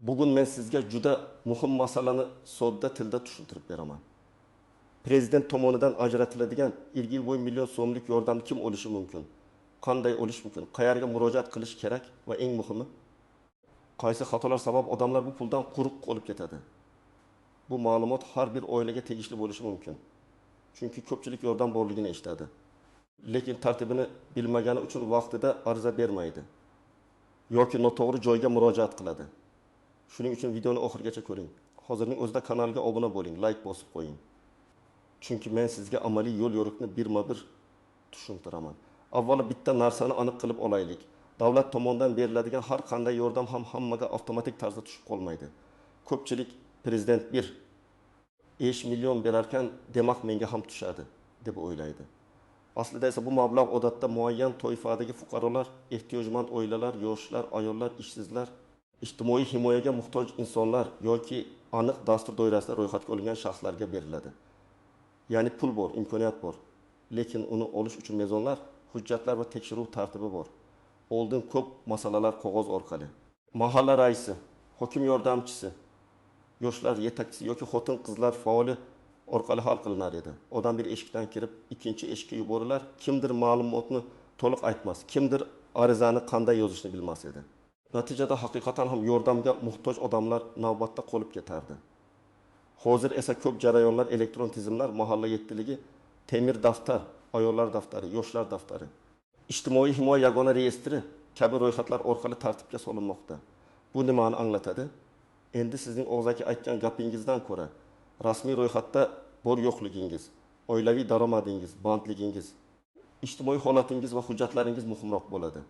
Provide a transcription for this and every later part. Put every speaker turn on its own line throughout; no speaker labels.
Bugun men sizga juda muhim masalani sodda tilda tushuntirib beraman. Prezident tomonidan ajratiladigan 1 million so'mlik yordamni kim olishi mumkin? Qanday olish mumkin? Qayerga murojaat qilish kerak va eng muhimi, qaysi xatolar sabab odamlar bu puldan quruq qolib ketadi? Bu ma'lumot har bir oilaga tegishli bo'lishi mumkin. Chunki ko'pchilik yordam borligini eshitadi. Lekin tartibini bilmagani uchun vaqtida ariza bermaydi yoki noto'g'ri joyga murojaat qiladi. Shuning uchun videoni oxirigacha ko'ring. Hozirning o'zida kanalga obuna bo'ling, like bosib qo'ying. Chunki men sizga amaliy yo'l yo'riqni birma-bir tushuntiraman. Avvalo bitta narsani aniq qilib olaylik. Davlat tomonidan beriladigan har qanday yordam ham hammaga avtomatik tarzda tushib qolmaydi. Ko'pchilik prezident 5 million berarkan, demak menga ham tushadi deb o'ylaydi. Aslida esa bu mablag' odatda muayyan toifadagi fuqarolar, ehtiyojmand oilalar, yoshlar, ayollar, ishsizlar, ijtimoiy himoyaga muhtoj insonlar yoki aniq dastur doirasida ro'yxatga olingan shaxslarga beriladi. Ya'ni pul bor, imkoniyat bor, lekin uni olish uchun mezonlar, hujjatlar va tekshiruv tartibi bor. Oldin ko'p masalalar qog'oz orqali. Mahalla raisi, hokim yordamchisi, yoshlar yetakchisi yoki xotin-qizlar faoli orqali hal qilinar edi. Odam bir eshikdan kirib, ikkinchi eshikka yuborilar, kimdir ma'lumotni to'liq aytmas, kimdir arizani qanday yozishni bilmas edi. Natijada haqiqatan ham yordamga muhtoj odamlar navbatda qolib ketardi. Hozir esa ko'p jarayonlar elektron tizimlar, mahalla yettiligi, temir daftar, ayollar daftari, yoshlar daftari, ijtimoiy himoya yagona reyestri kabi ro'yxatlar orqali tartibga solinmoqda. Bu nimani anglatadi? Endi sizning og'zaki aytgan gapingizdan ko'ra rasmiy ro'yxatda bor yo'qligingiz, oilaviy daromadingiz, bandligingiz, ijtimoiy holatingiz va hujjatlaringiz muhimroq bo'ladi.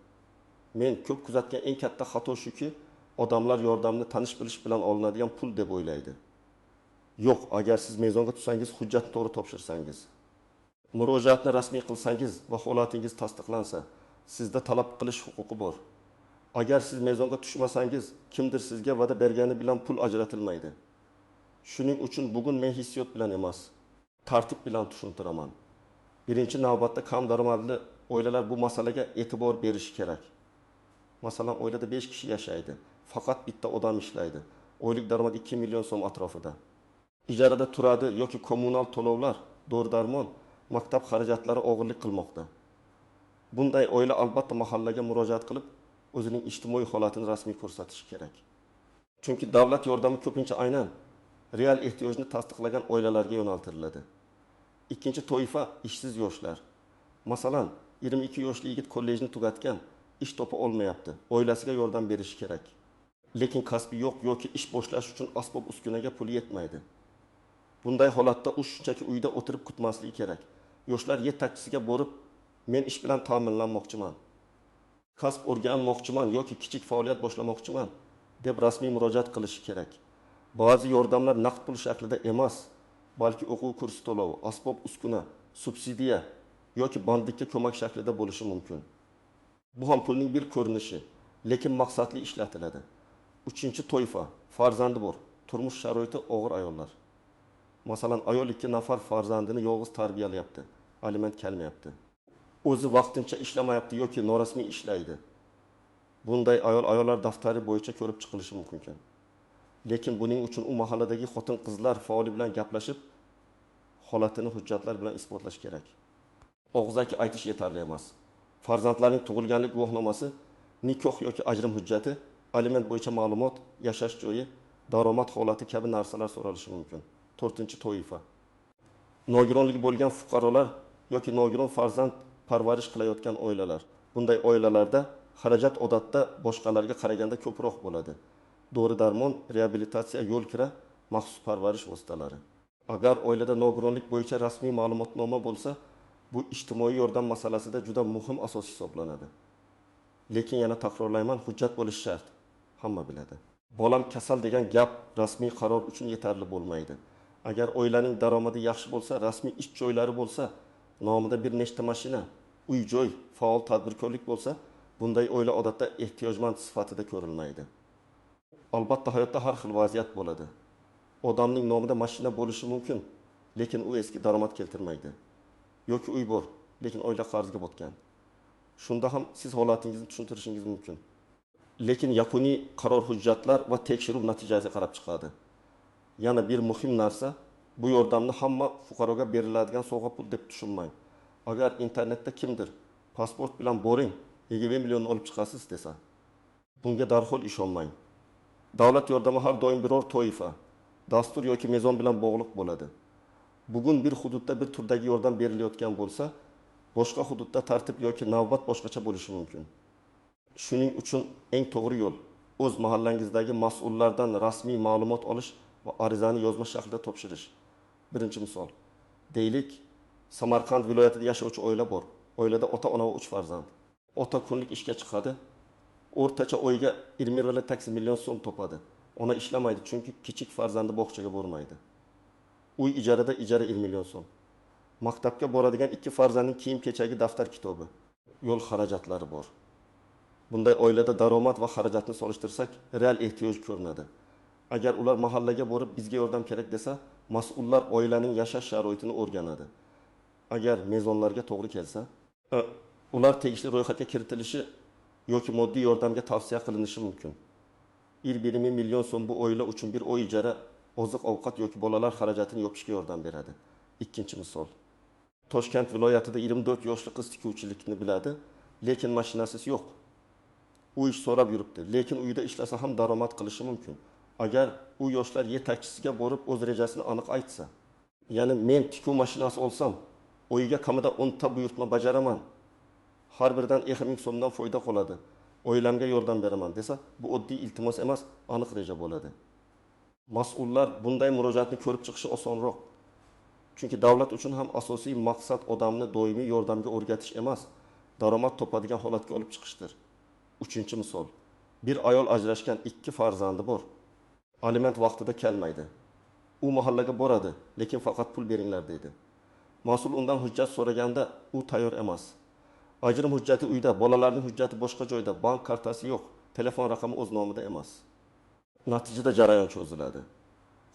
Men ko'p kuzatgan eng katta xato shuki, odamlar yordamni tanish bilish bilan olinadigan pul deb o'ylaydi. Yo'q, agar siz mezonga tushsangiz, hujjatni to'g'ri topshirsangiz, murojaatni rasmiy qilsangiz va holatingiz tasdiqlansa, sizda talab qilish huquqi bor. Agar siz mezonga tushmasangiz, kimdir sizga va'da bergani bilan pul ajratilmaydi. Shuning uchun bugun men hissiyot bilan emas, tartib bilan tushuntiraman. Birinchi navbatda kam daromadli oilalar bu masalaga e'tibor berishi kerak. Masalan, oilada 5 kishi yashaydi, faqat bitta odam ishlaydi. Oylik daromad 2 million so'm atrofida. Ijarada turadi yoki kommunal to'lovlar, dori-darmon, maktab xarajatlari og'irlik qilmoqda. Bunday oila albatta mahallaga murojaat qilib, o'zining ijtimoiy holatini rasmiy ko'rsatishi kerak. Chunki davlat yordami ko'pincha aynan real ehtiyojni tasdiqlagan oilalarga yo'naltiriladi. Ikkinchi toifa ishsiz yoshlar. Masalan, 22 yoshli yigit kollejni tugatgan, ish topa olmayapti, oilasiga yordam berishi kerak. Lekin kasbi yo'q yoki ish boshlash uchun asbob uskunaga puli yetmaydi. Bunday holatda u shunchaki uyda o'tirib kutmasligi kerak. Yoshlar yetakchisiga borib, men ish bilan ta'minlanmoqchiman, kasb o'rganmoqchiman yoki kichik faoliyat boshlamoqchiman deb rasmiy murojaat qilishi kerak. Ba'zi yordamlar naqd pul shaklida emas, balki o'quv kursi to'lovi, asbob uskuna, subsidiya yoki bandlikka ko'mak shaklida bo'lishi mumkin. Bu ham pulning bir ko'rinishi, lekin maqsadli ishlatiladi. Uchinchi toifa farzandi bor, turmush sharoiti og'ir ayollar. Masalan, ayol 2 nafar farzandini yolg'iz tarbiyalayapti, aliment kelmayapti. O'zi vaqtincha ishlamayapti yoki norasmiy ishlaydi. Bunday ayol ayollar daftari bo'yicha ko'rib chiqilishi mumkin ekan. Lekin buning uchun u mahalladagi xotin-qizlar faoli bilan gaplashib, holatini hujjatlar bilan isbotlash kerak. Og'zaki aytish yetarli emas. Farzandlarning tug'ilganlik guvohnomasi, nikoh yoki ajrim hujjati, aliment bo'yicha ma'lumot, yashash joyi, daromad holati kabi narsalar so'ralishi mumkin. To'rtinchi toifa nogironligi bo'lgan fuqarolar yoki nogiron farzand parvarish qilayotgan oilalar. Bunday oilalarda xarajat odatda boshqalarga qaraganda ko'proq bo'ladi. Dori-darmon, reabilitatsiya, yo'l kira, maxsus parvarish vositalari. Agar oilada nogironlik bo'yicha rasmiy ma'lumotnoma bo'lsa, bu ijtimoiy yordam masalasida juda muhim asos hisoblanadi. Lekin yana takrorlayman, hujjat bo'lishi shart. Hamma biladi. Bolam kasal degan gap rasmiy qaror uchun yetarli bo'lmaydi. Agar oilaning daromadi yaxshi bo'lsa, rasmiy ish joylari bo'lsa, nomida bir nechta mashina, uy-joy, faol tadbirkorlik bo'lsa, bunday oila odatda ehtiyojmand sifatida ko'rilmaydi. Albatta hayotda har xil vaziyat bo'ladi. Odamning nomida mashina bo'lishi mumkin, lekin u eski daromad keltirmaydi. Yoki uy bor, lekin oila qarzga botgan. Shunda ham siz holatingizni tushuntirishingiz mumkin. Lekin yakuniy qaror hujjatlar va tekshiruv natijasiga qarab chiqadi. Yana bir muhim narsa, bu yordamni hamma fuqaroga beriladigan sovg'a pul deb tushunmang. Agar internetda kimdir pasport bilan boring, 20 millionni olib chiqasiz desa, bunga darhol ishonmang. Davlat yordami har doim biror toifa, dastur yoki mezon bilan bog'liq bo'ladi. Bugun bir hududda bir turdagi yordam berilayotgan bo'lsa, boshqa hududda tartib yoki navbat boshqacha bo'lishi mumkin. Shuning uchun eng to'g'ri yo'l o'z mahallangizdagi mas'ullardan rasmiy ma'lumot olish va arizani yozma shaklda topshirish. Birinchi misol. Deylik, Samarqand viloyatida yashovchi oila bor. Oilada ota-ona va 3 farzand. Ota kunlik ishga chiqadi. O'rtacha oyga 20,8 million so'm topadi. Ona ishlamaydi, chunki kichik farzandi bog'chaga bormaydi. Uy ijarada, ijara 20 million so'm. Maktabga boradigan 2 farzandning kiyim-kechagi, daftar kitobi, yo'l xarajatlari bor. Bunday oilada daromad va xarajatni solishtirsak, real ehtiyoj ko'rinadi. Agar ular mahallaga borib bizga yordam kerak desa, mas'ullar oilaning yashash sharoitini o'rganadi. Agar mezonlarga to'g'ri kelsa, ular tegishli ro'yxatga kiritilishi yoki moddiy yordamga tavsiya qilinishi mumkin. 1,5 million so'm bu oila uchun bir oy ijara, oziq-ovqat yoki bolalar xarajatini yopishga yordam beradi. Ikkinchi misol. Toshkent viloyatida 24 yoshli qiz tikuvchilikni biladi, lekin mashinasiz yo'q. U ish so'rab yuribdi, lekin uyida ishlasa ham daromad qilishi mumkin. Agar u yoshlar yetakchisiga borib o'z rejasini aniq aytsa, ya'ni men tikuv mashinasi olsam, oyiga kamida 10 ta buyurtma bajaraman. Har biridan 2 ming so'mdan foyda qoladi. Oilamga yordam beraman desa, bu oddiy iltimos emas, aniq reja bo'ladi. Mas'ullar bunday murojaatni ko'rib chiqishi osonroq. Chunki davlat uchun ham asosiy maqsad odamni doimiy yordamga o'rgatish emas, daromad topadigan holatga olib chiqishdir. Uchinchi misol. Bir ayol ajrashgan, 2 farzandi bor. Aliment vaqtida kelmaydi. U mahallaga boradi, lekin faqat pul beringlar deydi. Mas'ul undan hujjat so'raganda u tayyor emas. Ajrim hujjati uyda, bolalarning hujjati boshqa joyda, bank kartasi yo'q, telefon raqami o'z nomida emas. Natijada jarayon cho'ziladi.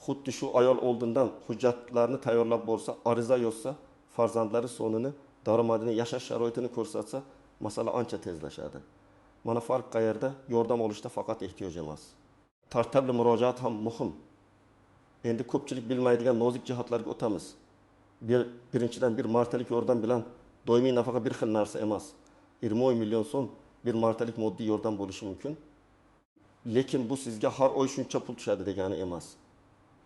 Xuddi shu ayol oldindan hujjatlarni tayyorlab borsa, ariza yozsa, farzandlari sonini, daromadini, yashash sharoitini ko'rsatsa, masala ancha tezlashadi. Mana farq qayerda? Yordam olishda faqat ehtiyoj emas. Tartibli murojaat ham muhim. Endi ko'pchilik bilmaydigan nozik jihatlarga o'tamiz. Birinchidan, bir martalik yordam bilan doimiy nafaqa bir xil narsa emas. 20 million so'm bir martalik moddiy yordam bo'lishi mumkin. Lekin bu sizga har oy shuncha pul tushadi degani emas.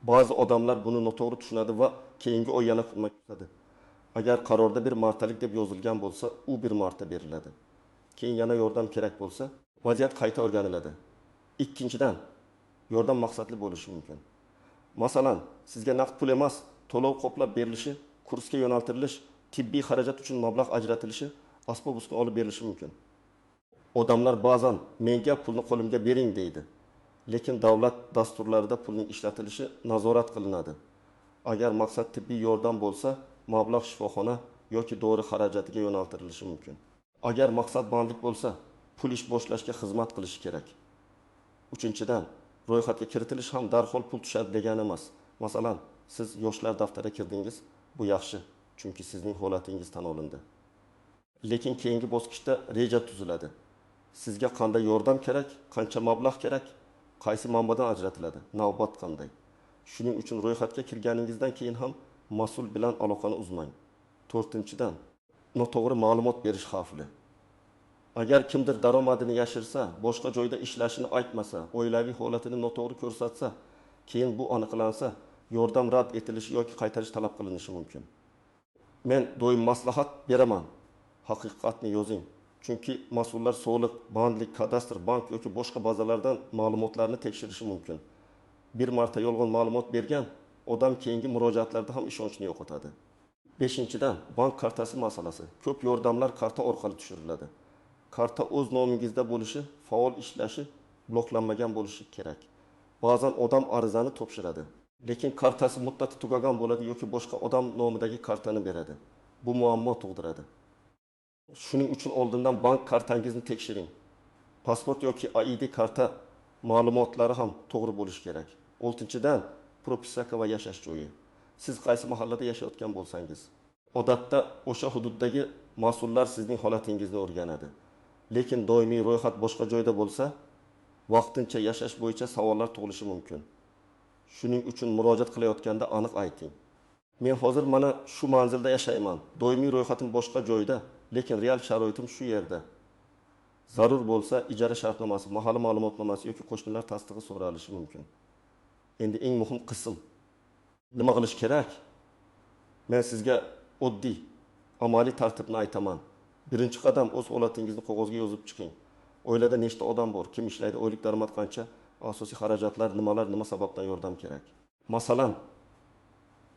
Ba'zi odamlar buni noto'g'ri tushunadi va keyingi oy yana kutadi. Agar qarorda bir martalik deb yozilgan bo'lsa, u bir marta beriladi. Keyin yana yordam kerak bo'lsa, vaziyat qayta o'rganiladi. Ikkinchidan, yordam maqsadli bo'lishi mumkin. Masalan, sizga naqd pul emas, to'lov qoplab berilishi, kursga yo'naltirilish, tibbiy xarajat uchun mablag' ajratilishi, asbob-uskuna olib berilishi mumkin. Odamlar ba'zan menga pulni qo'limga bering deydi. Lekin davlat dasturlarida pulning ishlatilishi nazorat qilinadi. Agar maqsad tibbiy yordam bo'lsa, mablag' shifoxona yoki dori xarajatiga yo'naltirilishi mumkin. Agar maqsad bandlik bo'lsa, pul ish boshlashga xizmat qilishi kerak. Uchinchidan, ro'yxatga kiritilish ham darhol pul tushadi degani emas. Masalan, siz yoshlar daftariga kirdingiz, bu yaxshi, chunki sizning holatingiz tan olindi. Lekin keyingi bosqichda reja tuziladi. Sizga qanday yordam kerak, qancha mablag' kerak, qaysi manbadan ajratiladi, navbat qanday. Shuning uchun ro'yxatga kirganingizdan keyin ham mas'ul bilan aloqani uzmang. To'rtinchidan, noto'g'ri ma'lumot berish xavfli. Agar kimdir daromadini yashirsa, boshqa joyda ishlashini aytmasa, oilaviy holatini noto'g'ri ko'rsatsa, keyin bu aniqlansa, yordam rad etilishi yoki qaytarish talab qilinishi mumkin. Men doim maslahat beraman. Haqiqatni yozing. Chunki mas'ullar soliq, bandlik, kadastr, bank yoki boshqa bazalardan ma'lumotlarni tekshirishi mumkin. Bir marta yolg'on ma'lumot bergan odam keyingi murojaatlarda ham ishonchni yo'qotadi. Beshinchidan, bank kartasi masalasi. Ko'p yordamlar karta orqali tushiriladi. Karta o'z nomingizda bo'lishi, faol ishlashi, bloklanmagan bo'lishi kerak. Ba'zan odam arizani topshiradi, lekin kartasi muddati tugagan bo'ladi yoki boshqa odam nomidagi kartani beradi. Bu muammo tug'diradi. Shuning uchun oldindan bank kartangizni tekshiring. Pasport yoki ID karta ma'lumotlari ham to'g'ri bo'lishi kerak. Oltinchidan, propiska va yashash joyi. Siz qaysi mahallada yashayotgan bo'lsangiz, odatda o'sha hududdagi mas'ullar sizning holatingizni o'rganadi. Lekin doimiy ro'yxat boshqa joyda bo'lsa, Vaqtincha yashash bo'yicha savollar tug'ilishi mumkin. Shuning uchun murojaat qilayotganda aniq ayting. Men hozir mana shu manzilda yashayman, doimiy ro'yxatim boshqa joyda, lekin real sharoitim shu yerda. Zarur bo'lsa, ijara shartnomasi, mahalla ma'lumotnomasi yoki qo'shnilar tasdig'i so'ralishi mumkin. Endi eng muhim qism. Nima qilish kerak? Men sizga oddiy amaliy tartibni aytaman. Birinchi qadam, o'z holatingizni qog'ozga yozib chiqing. Oilada nechta odam bor, kim ishlaydi, oylik daromad qancha, asosiy xarajatlar nimalar, nima sababdan yordam kerak. Masalan,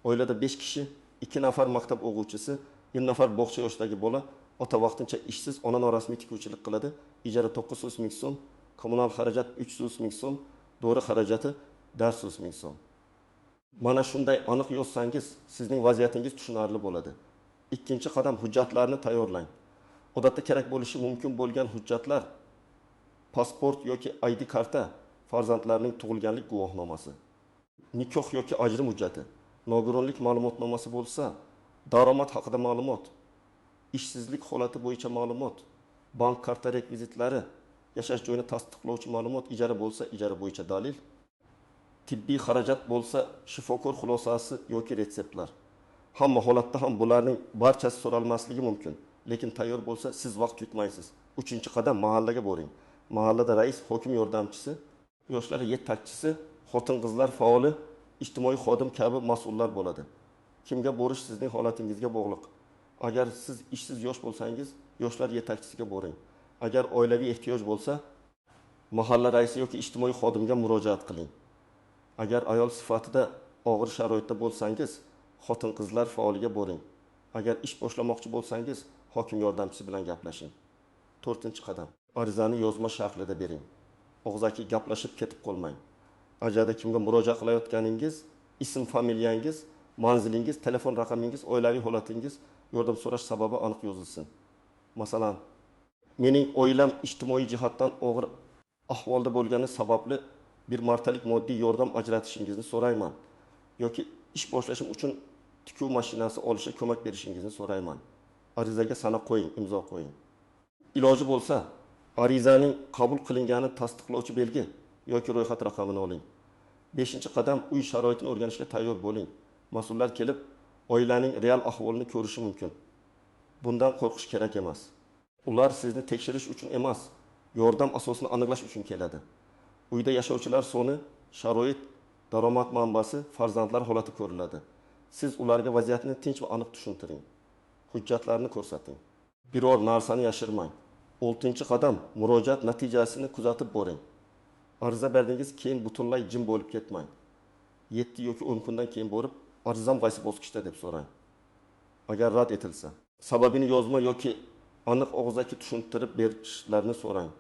oilada 5 kishi, 2 nafar maktab o'quvchisi, 1 nafar bog'cha yoshidagi bola, ota vaqtincha ishsiz, ona norasmiy tikuvchilik qiladi, ijara 900 ming so'm, kommunal xarajat 300 ming so'm, dori xarajati 400 ming so'm. Mana shunday aniq yozsangiz, sizning vaziyatingiz tushunarli bo'ladi. Ikkinchi qadam, hujjatlarni tayyorlang. Odatda kerak bo'lishi mumkin bo'lgan hujjatlar: pasport yoki ID karta, farzandlarning tug'ilganlik guvohnomasi, nikoh yoki ajrim hujjati, nogironlik ma'lumotnomasi bo'lsa, daromad haqida ma'lumot, ishsizlik holati bo'yicha ma'lumot, bank karta rekvizitlari, yashash joyini tasdiqlovchi ma'lumot, ijara bo'lsa, ijara bo'yicha dalil, tibbiy xarajat bo'lsa, shifokor xulosasi yoki retseptlar. Hamma holatda ham bularning barchasi so'ralmasligi mumkin, lekin tayyor bo'lsa siz vaqt yutmaysiz. Uchinchi qadam, mahallaga boring. Mahallada rais, hokim yordamchisi, yoshlar yetakchisi, xotin-qizlar faoli, ijtimoiy xodim kabi mas'ullar bo'ladi. Kimga borish sizning holatingizga bog'liq. Agar siz ishsiz yosh bo'lsangiz, yoshlar yetakchisiga boring. Agar oilaviy ehtiyoj bo'lsa, mahalla raisi yoki ijtimoiy xodimga murojaat qiling. Agar ayol sifatida og'ir sharoitda bo'lsangiz, xotin-qizlar faoliga boring. Agar ish boshlamoqchi bo'lsangiz, hokim yordamchisi bilan gaplashing. To'rtinchi qadam, arizani yozma shaklida bering. Og'zaki gaplashib ketib qolmang. Ajarda kimga murojaat qilayotganingiz, ism, familiyangiz, manzilingiz, telefon raqamingiz, oilaviy holatingiz, yordam so'rash sababi aniq yozilsin. Masalan, mening oilam ijtimoiy jihatdan og'ir ahvolda bo'lgani sababli bir martalik moddiy yordam ajratishingizni so'rayman yoki ish boshlashim uchun tikuv mashinasi olishga ko'mak berishingizni so'rayman. Arizaga sana qo'ying, imzo qo'ying. Iloji bo'lsa, arizaning qabul qilinganini tasdiqlovchi belgi yoki ro'yxat raqamini oling. Beshinchi qadam, uy sharoitini o'rganishga tayyor bo'ling. Mas'ullar kelib, oilaning real ahvolini ko'rishi mumkin. Bundan qo'rqish kerak emas. Ular sizni tekshirish uchun emas, yordam asosini aniqlash uchun keladi. Uyda yashovchilar soni, sharoit, daromad manbasi, farzandlar holati ko'riladi. Siz ularga vaziyatni tinch va aniq tushuntiring. Hujjatlarni ko'rsating. Biror narsani yashirmang. Oltinchi qadam, murojaat natijasini kuzatib boring. Ariza berdingiz, keyin butunlay jim bo'lib ketmang. 7 yoki 10 kundan keyin borib, arizam qaysi bosqichda deb so'rang. Agar rad etilsa, sababini yozma yoki aniq og'zaki tushuntirib berishlarini so'rang.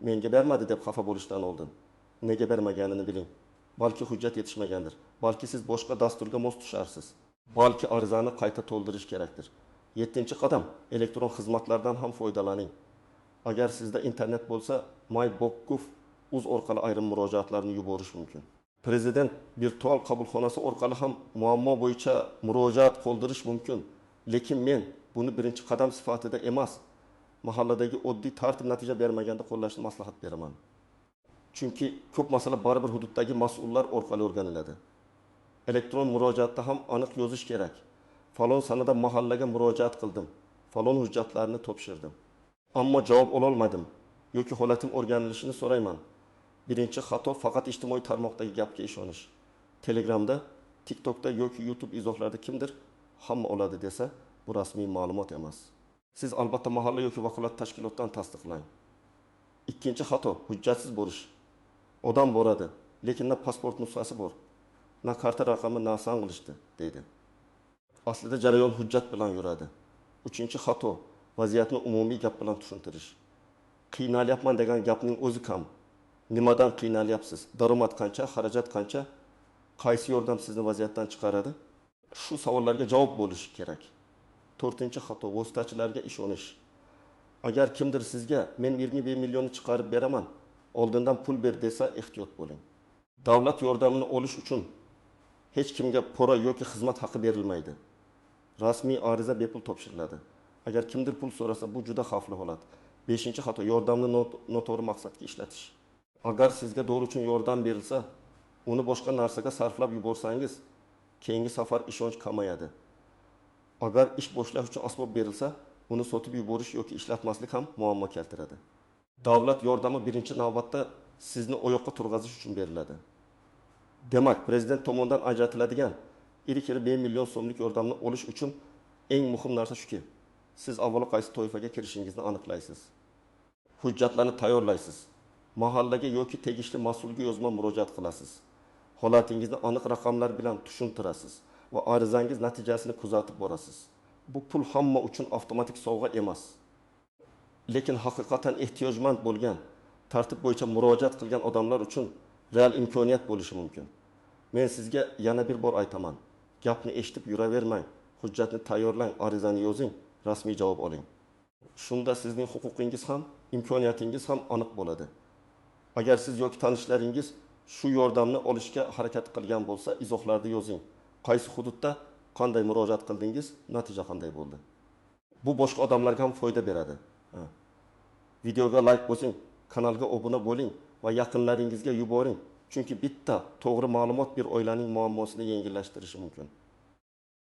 Menga bermadi deb xafa bo'lishdan oldin nega bermaganini biling. Balki hujjat yetishmagandir. Balki siz boshqa dasturga mos tusharsiz. Balki arizani qayta to'ldirish kerakdir. 7-qadam, elektron xizmatlardan ham foydalaning. Agar sizda internet bo'lsa, my.gov.uz orqali ayrim murojaatlarni yuborish mumkin. Prezident virtual qabulxonasi orqali ham muammo bo'yicha murojaat qoldirish mumkin. Lekin men buni birinchi qadam sifatida emas, mahalladagi oddiy tartib natija bermaganda qo'llashni maslahat beraman. Chunki ko'p masala baribir hududdagi mas'ullar orqali o'rganiladi. Elektron murojaatda ham aniq yozish kerak. Falon sanada mahallaga murojaat qildim, falon hujjatlarni topshirdim. Ammo javob ololmadim yoki holatim o'rganilishini so'rayman. Birinchi xato faqat ijtimoiy tarmoqdagi gapga ishonish. Telegramda, TikTokda yoki YouTube izohlarida kimdir hamma oladi desa, bu rasmiy ma'lumot emas. Siz albatta mahalla yoki vakolatli tashkilotdan tasdiqlang. Ikkinchi xato hujjatsiz borish. Odam boradi, lekin na pasport nusxasi bor, na karta raqami, na san qilishdi deydi. Aslida jarayon hujjat bilan yuradi. Uchinchi xato vaziyatni umumiy gap bilan tushuntirish. Qiynalyapman degan gapning o'zi kam. Nimadan qiynalyapsiz? Daromad qancha, xarajat qancha? Qaysi yordam sizni vaziyatdan chiqaradi? Shu savollarga javob bo'lishi kerak. To'rtinchi xato vositachilarga ishonish. Agar kimdir sizga men 21 millionni chiqarib beraman, oldindan pul ber desa, ehtiyot bo'ling. Davlat yordamini olish uchun hech kimga pora yoki xizmat haqi berilmaydi. Rasmiy ariza bepul topshiriladi. Agar kimdir pul so'rasa, bu juda xavfli holat. Beshinchi xato yordamni noto'g'ri maqsadga ishlatish. Agar sizga dori uchun yordam berilsa, uni boshqa narsaga sarflab yuborsangiz, keyingi safar ishonch kamayadi. Agar ish boshlash uchun asbob berilsa, uni sotib yuborish yoki ishlatmaslik ham muammo keltiradi. Davlat yordami birinchi navbatda sizni oyoqqa turg'azish uchun beriladi. Demak, prezident tomonidan ajratiladigan iri-kiri 5 million so'mlik yordamni olish uchun eng muhim narsa shuki, siz avvalo qaysi toifaga kirishingizni aniqlaysiz. Hujjatlarni tayyorlaysiz. Mahallaga yoki tegishli mas'ulga yozma murojaat qilasiz. Holatingizni aniq raqamlar bilan tushuntirasiz va arizangiz natijasini kuzatib borasiz. Bu pul hamma uchun avtomatik sovg'a emas. Lekin haqiqatan ehtiyojmand bo'lgan, tartib bo'yicha murojaat qilgan odamlar uchun real imkoniyat bo'lishi mumkin. Men sizga yana bir bor aytaman. Gapni eshitib yuravermang, hujjatni tayyorlang, arizani yozing, rasmiy javob oling. Shunda sizning huquqingiz ham, imkoniyatingiz ham aniq bo'ladi. Agar siz yoki tanishlaringiz shu yordamni olishga harakat qilgan bo'lsa, izohlarda yozing. Qaysi hududda qanday murojaat qildingiz, natija qanday bo'ldi? Bu boshqa odamlarga ham foyda beradi. Videoga like bosing, kanalga obuna bo'ling va yaqinlaringizga yuboring. Chunki bitta to'g'ri ma'lumot bir oilaning muammosini yengillashtirishi mumkin.